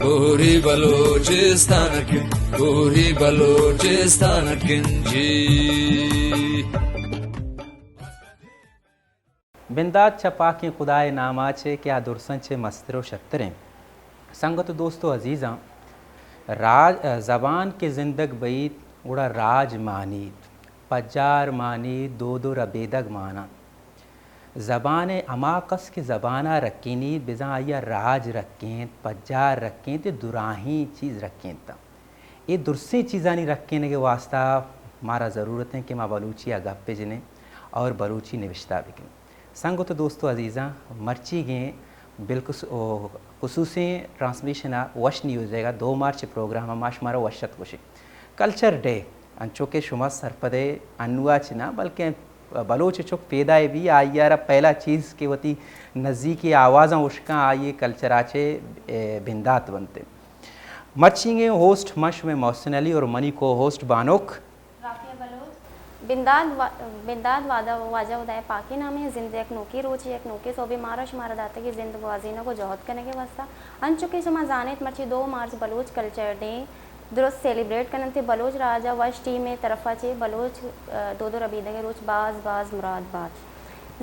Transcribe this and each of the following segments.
کوہی بلوچستان کن، کوہی بلوچستان کن جی۔ بندات چہ پاکیں خدائے نام ءَ چہ کہ آ درساں چہ مستر ءُ شتر اِنت۔ سنگت ءُ دوست ءُ عزیزاں، راج، زبان کہ زندگ بیت، گڑا راج مانیت، پجار مانیت، دود ءُ ربیدگ ماناں۔ زبان ءِ ہما کس کہ زبان ءَ رکینیت، بزاں آئی ءَ راج رکینت، پجار رکینت ءُ دراہیں چیز رکینت۔ اے درسیں چیزانی رکینگ ءِ واستا مارا ضرورت اِنت کہ ما بلوچی ءَ گپ بجنیں اور بلوچی نوشتہ بکنیں۔ سنگت ءُ دوست ءُ عزیزاں، مرچیگیں بالخص-، او، خصوصیں ٹرانسمیشن ءَ وش نیوز ءِ دو مارچ پروگرام ءَ ما شمارا وش ات گوشیں۔ کلچر ڈے، انچو کہ شما سرپد ئے، انو ءَ چہ نہ بلکیں بلوچ چک پیدا بی، آئی ءَ را پہلا چیز کہ وتی نزیکی آوازاں اشکاں، آئی کلچر ءَ چہ، اے، بندات بنت۔ مرچیگیں ہوسٹ من شمئے محسن علی اور منی کو ہوسٹ بانک۔ رافیہ بلوچ۔ بندات وا-، بندات وعدہ واجہ ہدائے پاکیں نامیں، زند یک نوکیں روچے، یک نوکیں سہبے مارا شمارا داتگی زند گوازینگ ءُ جہد کنگ ءِ واستا۔ انچو کہ شما زانیت، مرچی دو مارچ بلوچ کلچر ڈے درست سیلیبریٹ کننت، بلوچ راج ءَ وش ٹیم ءِ طرف ءَ چہ بلوچ، ءَ، دود ءُ ربیدگ ءِ روچ باز باز مراد بات۔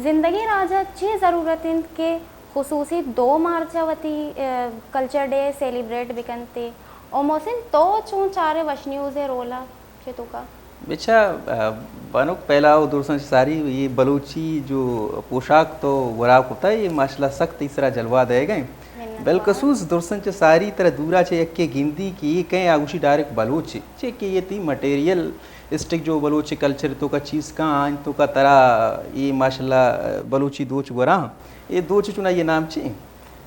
زندگیں راج ءَ چے ضرورت اِنت کہ خصوصی دو مارچ ءَ وتی، ءَ، کلچر ڈے سیلیبریٹ بکنت؟ او محسن، تو چون چارے وش نیوز ءِ رول ءَ چہ توکا؟ بچا، ءَ، بانک پہلا ءُ درساں چہ ساری یہ بلوچی جو پوشاک تو گورا کتا، یہ ماشاءاللہ سک تئی سرا جلوہ دئیگ ءَ اِنت۔ منت وار۔ بالخصوص درساں چہ ساری ترا دورا چہ یکے گندی کہ یہ کئے، آ گوشی ڈائریکٹ بلوچ اِنت۔ چے کہ یہ تئی مٹیریل اسٹک جو بلوچ کلچر توکا چیز کاں، آں توکا ترا یہ ماشاءاللہ بلوچی دوچ گورا۔ یہ دوچ چنا یہ نام چی؟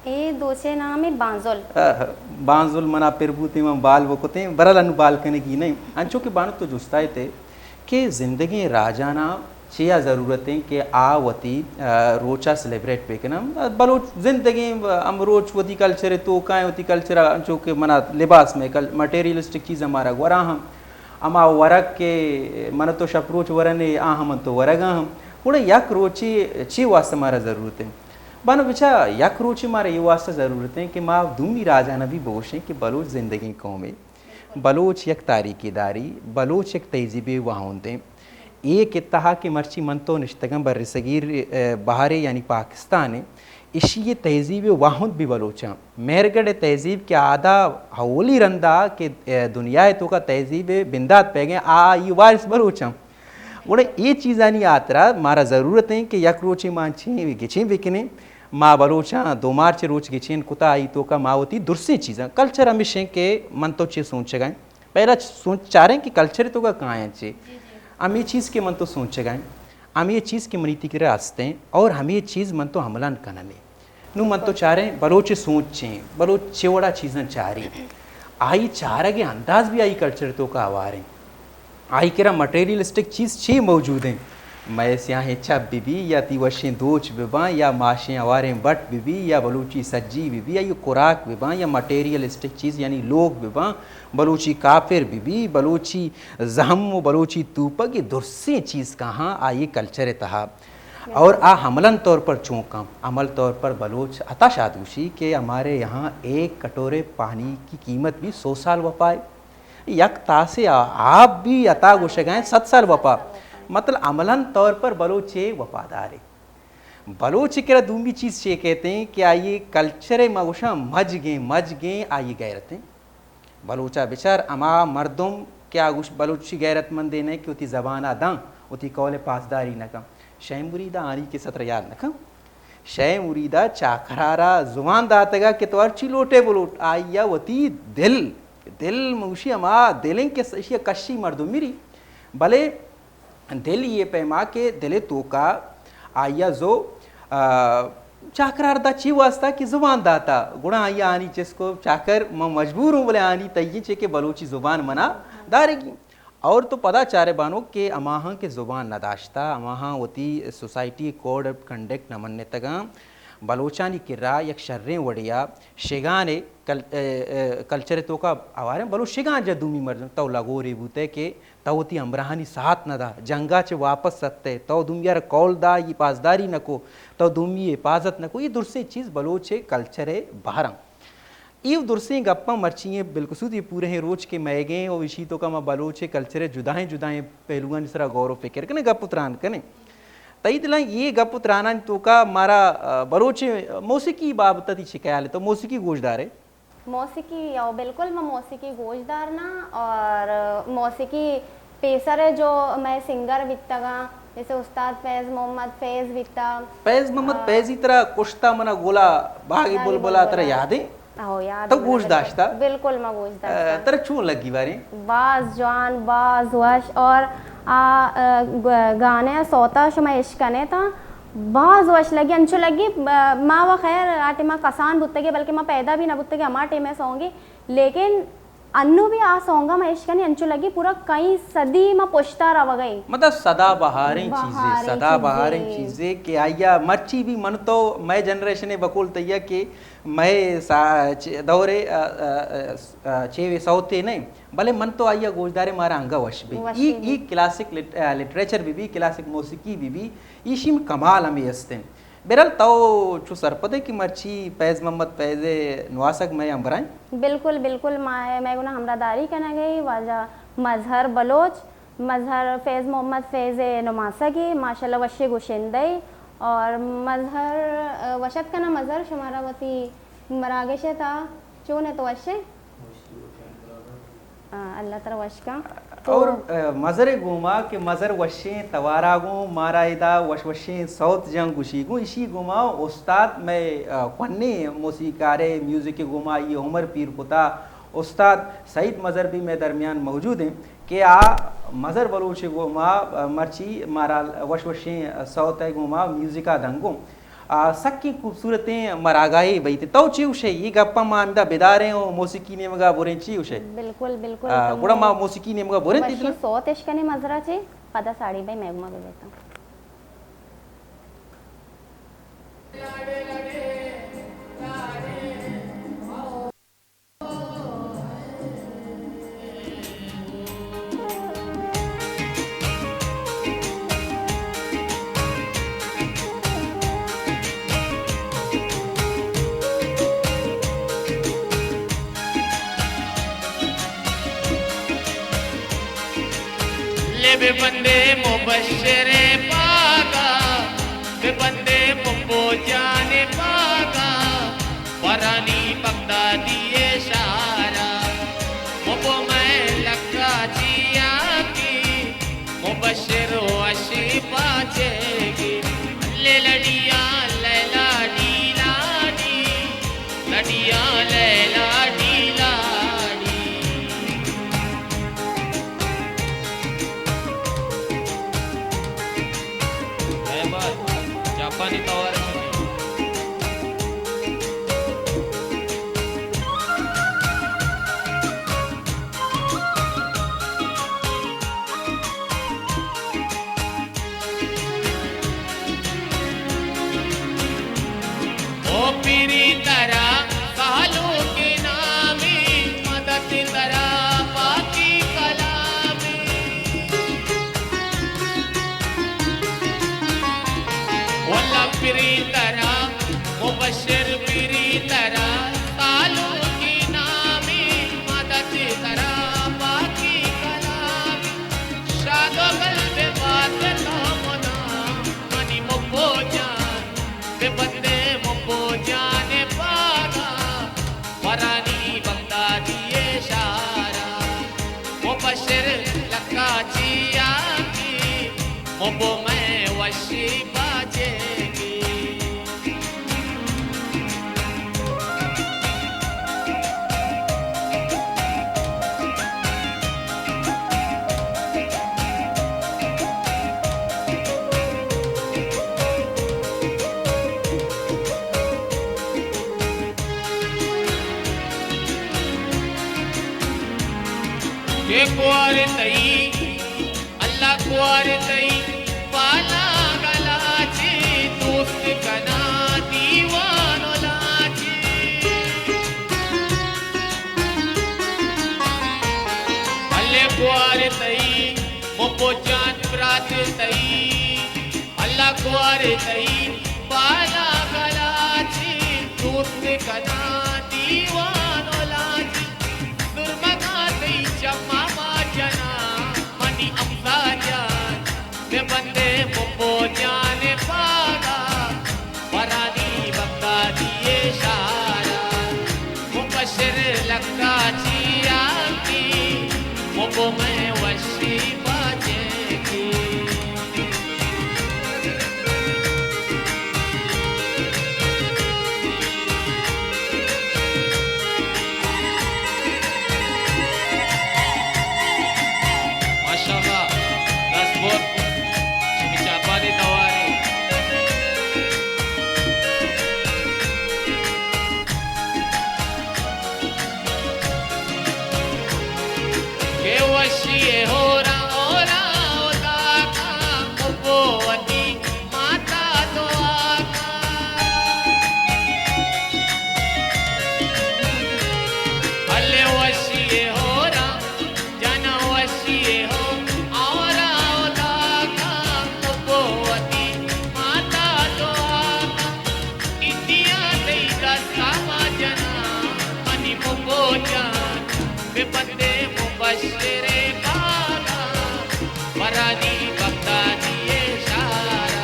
اے دوچے نام اِنت بانزل۔ آہ، بانزل منا پر بوتیں، من بال بکتیں، برل انو بال کنگی نہیں۔ انچو کہ بانک تو جستا ات ئے کہ زندگیں راجانا چیا ضرورت اِنت کہ آ وتی، آ، روچا سیلیبریٹ بکنن۔ بلوچ زندگیں ہم روچ وتی کلچر توکا اِنت، وتی کلچر انچو کہ منا لباس میں کل-، مٹیریلسٹک چیز ہمارا گورا ہم، ہما ورگ کہ من تو شپ روچ ورنے، آ ہم تو ورگا ہم۔ گڑا یک روچے چی واسطہ مارا ضرورت اِنت؟ بانو بچا، یک روچے مارا اے واسطہ ضرورت اِنت کہ ما دومی راجانا بھی بگوشیں کہ بلوچ زندگیں قومے، بلوچ یک تاریخی داری، بلوچ یک تہذیبی واہندیں۔ اے کہ تہا کہ مرچی من تو نشتگاں بر صغیر، ءَ، بہارے یعنی پاکستان ءَ، اشی یہ تہذیب واہند بھی بلوچاں۔ مہرگڑھ تہذیب کہ آدا اولی رندا کہ، ءَ، دنیا توکا تہذیب بندات پیگیں، آ، یہ وارث بلوچاں۔ گڑا اے چیزانی ہاترا مارا ضرورت اِنت کہ یک روچے ما چیں گچین بکنیں، ما بلوچاں دو مارچ روچ گچین کتا، آئی توکا ما وتی درسیں چیزاں، کلچر ہمیش اِنت کہ من تو چے سوچگا ایں۔ پہلا سوچ چاریں کہ کلچر توکا کایاں چے۔ ہمیں چیز کہ من تو سوچگا ایں، ہمیں چیز کہ منی تئی کرا ہستیں اور ہمیں چیز من تو عملاً کننے۔ نوں من تو چاریں بلوچ سوچ چیں، بلوچ چے وڑا چیزاں چاری، آئی چارگ ءِ انداز بھی آئی کلچر توکا ہواریں۔ آئی کرا مٹیریلسٹک چیز چے موجود ایں؟ مئے سیاہیں چپ بہ بی یا تئی وشیں دوچ بہ باں یا ماشیں ہواریں بٹ بہ بی یا بلوچی سجی بہ بی یا خوراک بہ باں یا مٹیریلسٹک چیز یعنی لوگ بہ باں، بلوچی کافر بہ بی، بلوچی زہم و بلوچی توپک، یہ درسیں چیز کہاں آئی کلچر تہا۔ اور آ عملاً طور پر چونکاں، عمل طور پر بلوچ عطا شاد گوشی کہ ہمارے یہاں ایک کٹورے پانی کی قیمت بھی سو سال وفا ہے، یک تاسے آ-، آپ بھی عطا گوشگائیں ست سال وفا۔ مطلب عملاً طور پر بلوچ یہ وفادار ہے۔ بلوچ کرا دومی چیز چے کہتے ہیں کہ آئیے کلچر ما گوشاں مجگیں، مجگیں آئیے غیرت ہیں۔ بلوچا بچار، ہما مردم کہ آ گوش بلوچی غیرت مندے نہ کہ وتی زبانا داں، وتی قول پاسداری نہ کن۔ شے مریدا آنی قصہ ترا یاد نہ کن۔ شے مریدا چاکرارا زبان داتگا کہ تو ہرچی لوٹے بلوٹ، آئیا وتی دل، دل موشی ہما دلیں کہ اشیا کشی مردم مری۔ بلے دل یہ پیما کہ دل توکا آئیا زو، آ، چاکرار دا چی واسطہ کہ زبان داتا، گڑا آئیا آنی چس کو چاکر من مجبور ہوں، بلے آنی تئیے چے کہ بلوچی زبان منا دارگی۔ اور تو پدا چارے بانو کہ ہماہاں کہ زبان نہ داشتا، ہماہاں وتی سوسائٹی کوڈ آف کنڈکٹ نہ منتگاں، بلوچانی کرا یک شریں وڑیا شگانے کل-، اے، اے، کلچر توکا ہواریں، بلوچ شگان جا دومی مردم تو لگورے بوتے کہ تو وتی ہمراہانی ساتھ نہ دا، جنگا چہ واپس اتئے، تو دومی ء را قول دا، یہ پاسداری نہ کو، تو دومی حفاظت نہ کو، یہ درسیں چیز بلوچ کلچر ء بہراں۔ اے درسیں گپاں مرچی ایں، بالخصوص اے پورہیں روچ کہ مئیگیں و ایشی توکا ما بلوچ کلچر جدائیں جدائیں پہلوانی سرا غور و فکر کنیں، گپ و تران کنیں۔ تئی دلاں اے گپ و ترانانی توکا مارا، آ، بلوچ موسیقی بابت تی چے خیال ہے؟ تو موسیقی گوشدارے؟ موسیقی، او بالکل، ما موسیقی گوشدار نا، اور موسیقی پیسر ہے جو مئے سنگر بیتگاں، جیسے استاد فیض محمد فیض بیتا۔ فیض محمد آ، فیضی ترا کشتا منا گلا باغی بلاہی بلبلا، ترا بلبلا۔ یاد ہے؟ ہو، یاد تو ہے، گوش بالکل۔ داشتا؟ بالکل، ما گوش آ، داشتا۔ ترا چون لگی باریں؟ باز جوان، باز وش، اور آ، آ، گ-، گانے سوتا شما اشکنے تا، باز وش لگی، انچو لگی، آ، ما و خیر آ ٹیما کسان بوتگے، بلکہ ما پیدا بھی نہ بوتگے ہما ٹیمے سونگے، لیکن انو بھی آ سونگا ما اشکنی انچو لگی پورا کئی صدی ما پشتا روگئی۔ مطلب سدا بہاریں چیزے، بہاریں سدا چیزے۔ بہاریں چیزے کہ آیا مرچی بھی من تو مئے جنریشن بقول تیا کہ مئے سا-، چ-، دورے، آ، آ، آ، چے وے سوتے نہیں، بلے من تو آیا گوشدارے مارا انگا وش بی۔ وش ای، بی۔ ای کلاسک لٹ-، آ، لٹریچر بی بی، کلاسک موسیقی بی بی، ایشی میں کمال ہمیں استیں۔ بہرحال تو چو سرپدے کہ مرچی فیض محمد فیض نواسگ مئے ہمبراہیں؟ بالکل، بالکل، ما، مئے گنا ہمراہ داری کنگئی واجہ مظہر بلوچ، مظہر فیض محمد فیض نماسگی، ماشاءاللہ وشی گوشندئی، اور مظہر، آ، وشت کنا مظہر شمارا وتی مراگش تا چون ہے تو وشے؟ آ، اللہ ترا وش کن۔ تو اور، آ، مظہر گوما کہ مظہر وشیں توارا گوں مارا ادا وش وشیں سوت جنگ گوشی گوں، اشی گوما استاد مئے، آ، کونیں موسیقارے میوزک گوما یہ عمر پیر کتا استاد سعید مظہر بھی مئے درمیان موجود ہیں کہ آ مظہر بلوچ گوما، آ، مرچی مارا وش وشیں سوت گوما میوزکا دنگوں۔ آ، سکیں خوبصورتیں مراگاہے بیت۔ تو چے گوشے؟ یہ گپاں ما ہمدا بداریں و موسیقی نیمگا بریں، چے گوشے؟ بالکل، بالکل، آ، تو گڑا ما موسیقی نیمگا بریں وشی تیتنا۔ سوت اشکنے مظہرا چے، پدا ساڑی بھائی میگما ببیتاں۔ لے بہ بندے مبشر پاگا، بہ بندے مبو جان پاگا، ورانی بغدادی شہرا، مبو مئے لکا جیاکی، مبشر وشی باچیگی، لے لڑیا لیلا ڈیلا ڈی، لڑیا لیلا ڈیلا ڈی۔ اے بات جاپانی توار ہے۔ او پیری ترا سالونک نامی، مدد ترا پاکی کلامی۔ واللہ پیری ترا، مبشر پیری ترا، سالونک نامی، مدد ترا پاکی کلامی۔ شاد و گل بہ بات تو منا، منی مبو جان، بہ بندے مبو جان پاگا، ورانی بغدادی شہرا، مبشر لکا چیاکی، مبو مئے وشی باچیگی۔ کہ گوار تئی، اللہ گوار تئی، بالا گلا چی، دوست کنا دیوان و لاچی۔ اللہ گوار تئی، مبو جان برات تئی، اللہ گوار تئی، بالا گلا چی، دوست کنا دیوان لکا چیا کی، مبو میں وشی باجے کی۔ ماشاءاللہ، دست بود۔ شمی چاپانی تواری۔ کہ وشی ء ہورا ہورا اودا کا مبو وتی ماتا دعا کا۔ ہلے وشی ء ہورا جانا وشی ء ہو، آورا اودا کا مبو وتی ماتا دعا کا۔ اتیاں تئی دستا ما جنا، منی مبو جان، بہ بندے مبشر باگا، برانی بغدادی اشارہ۔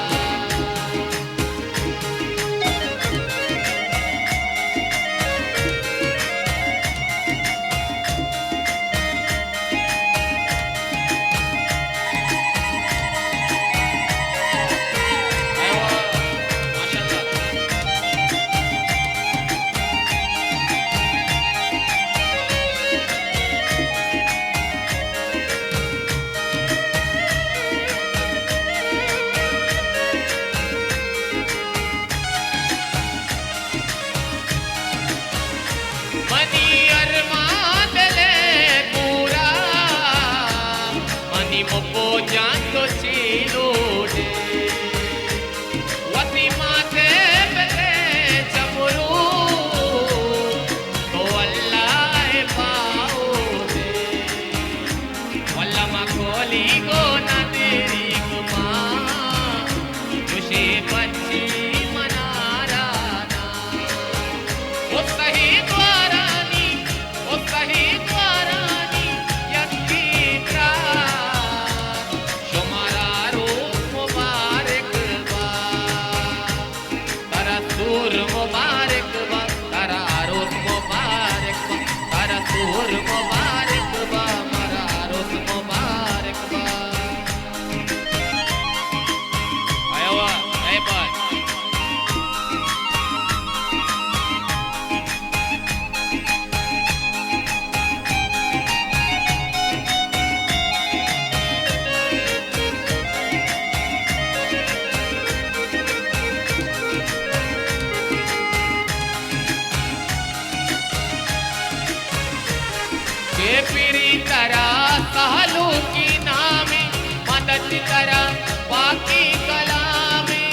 منی ارمان دل ء پورا، منی مبو جان تو چی لوٹ ئے؟ وتی مات ء بدے چمرو، تو اللہ ء پاہو دے۔ واللہ ما کولی گو نہ دیری گما، جوشے پچی منارا نا۔ او سہی دوارانی، او سہی دوارانی یکی تران، شمارا روز مبارک بات۔ ترا سور مبارک با، ترا عروس مبارک با، ترا سور مبارک با، مارا عروس مبارک با۔ آیا وا، اے بات۔ کہ پری ترا سہلوکی نامے، مدد ترا پاکی کلامے۔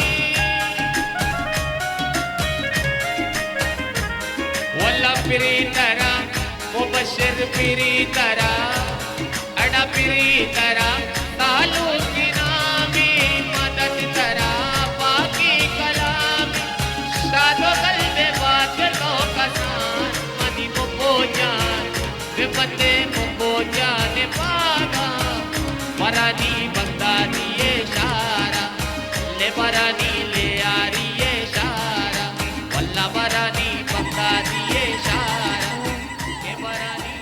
واللہ پری ترا، مبشر پری ترا، اڑا پری ترا، سالوکی نامی مدد ترا، پاکی کلامی، شاد و قلب بات تو کسان، منی مبو جان، بہ بندے مبو جان پاگا، ورانی بغدادی اشارہ، لے ورانی لے آری اشارہ، واللہ ورانی بغدادی اشارہ، کہ ورانی۔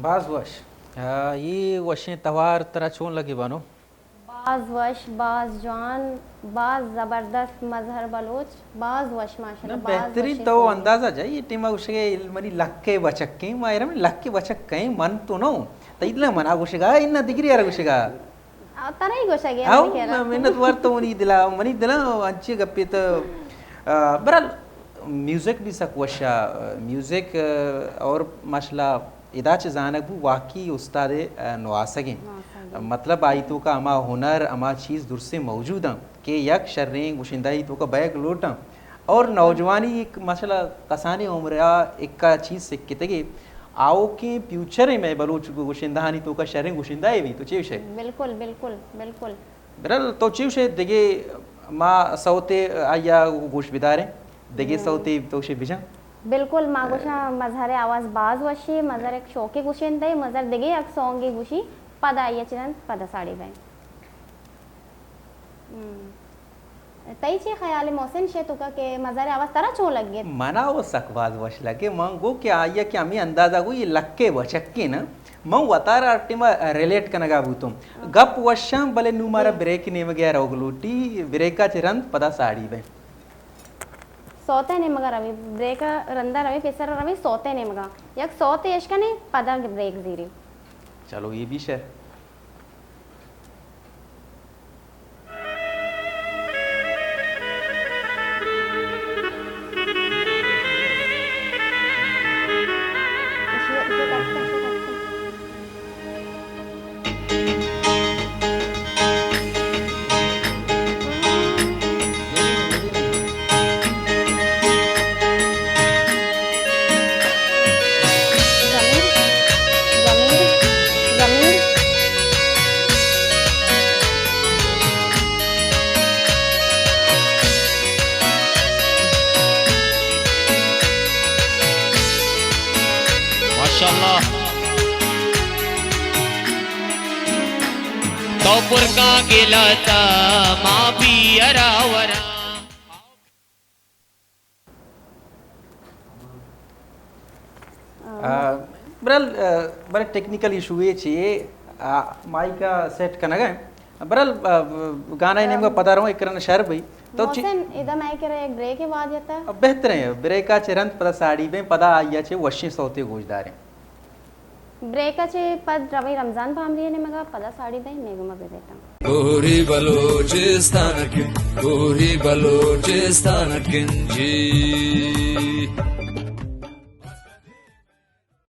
باز وش۔ آ، اے وشیں توار ترا چون لگی بانو؟ باز وش، باز جوان، باز زبردست مظہر بلوچ، باز وش، ماشاءاللہ، نہ، باز بہترین وشیں تو توار۔ اندازہ جا، اے ٹیما گوشگے منی لکے بچکیں، ما ایرا منی لکے بچکیں، من تو نو۔ تئی دلا منا گوشگا، انا دگری ارا گوشگا۔ آ، ترا ہی گوشگ ء، او، منی خیال ء۔ م-، منت وار تو منی دلا، منی دلا انچی گپے تو، آ، برحال میوزک بھی سک وشا، میوزک، آ، اور ماشاءاللہ ادا چہ زانگ بو واقعی استاد، آ، نواسگیں۔ نواسگیں۔ مطلب آئی توکا ہما ہنر، ہما چیز درسیں موجود ہیں کہ یک شریں گشندہ ای توکا بیگ لوٹاں۔ اور نوجوانی ایک ماشاءاللہ کسانیں عمر ء ایک چیز سکتگے، آؤکیں فیوچر ء مئے بلوچ گشندہانی توکا شریں گشندہ ء بیت، تو چے گوشئے؟ بالکل، بالکل، بالکل۔ برل تو چے گوشئے دگہ ما سوتے آیا گوش بداریں، دگہ ہم۔ سوتے تو گوشئے بجن۔ بالکل، ما گوشاں مظہر آواز باز وشی، مظہر ایک شوقی گشندہ، مظہر دگہ یک سونگی گوشی، پدا آیا چنن، پدا ساڑی بین۔ ہم۔ تئی چے خیال اِنت محسن، شے توکا کہ مزار آواز ترا چون لگیت؟ منا وہ سک باز وش لگے۔ من گو کہ آئی ءَ کہ ہمے اندازہ گو یہ لکے بچکے نا، من وتارا ہر ٹائم ریلیٹ کنگا بوتوں۔ گپ وشاں، بلے نوں مارا بریک نیمگے ءَ روگ لوٹی، بریکا چہ رند پدا ساڑی بیں۔ سوتے نیمگا روی، بریکا رندا روی، پیسرا روی، سوتے نیمگا۔ یک سوتے اشکنے، پدا بریک زیری۔ چلو، یہ بھی شے۔ ماشاءاللہ۔ تو پرکاں گلتا ما بی ارا ورا۔ آ، برال، آ، برے ٹیکنیکل ایشو اے چی اے، آ، مائک ءَ سیٹ کنگ ءَ۔ برال، آ، گانا ءِ نیمگا پدا رواں، ایک رن شر بئی۔ تو چی محسن، ادا مئے کرا یک بریکے وہد اتہ۔ بہتر ایں، بریکا چہ رند پدا ساڑی بیں، پدا آئی ءَ چہ وشیں سوتے گوش داریں۔ بریک ءَ چہ پد رویں رمضان بامری ءِ نیمگا، پدا ساڑی بیں، مئے گوما ببیتاں۔ کوہی بلوچستان کن، کوہی بلوچستان کن جی۔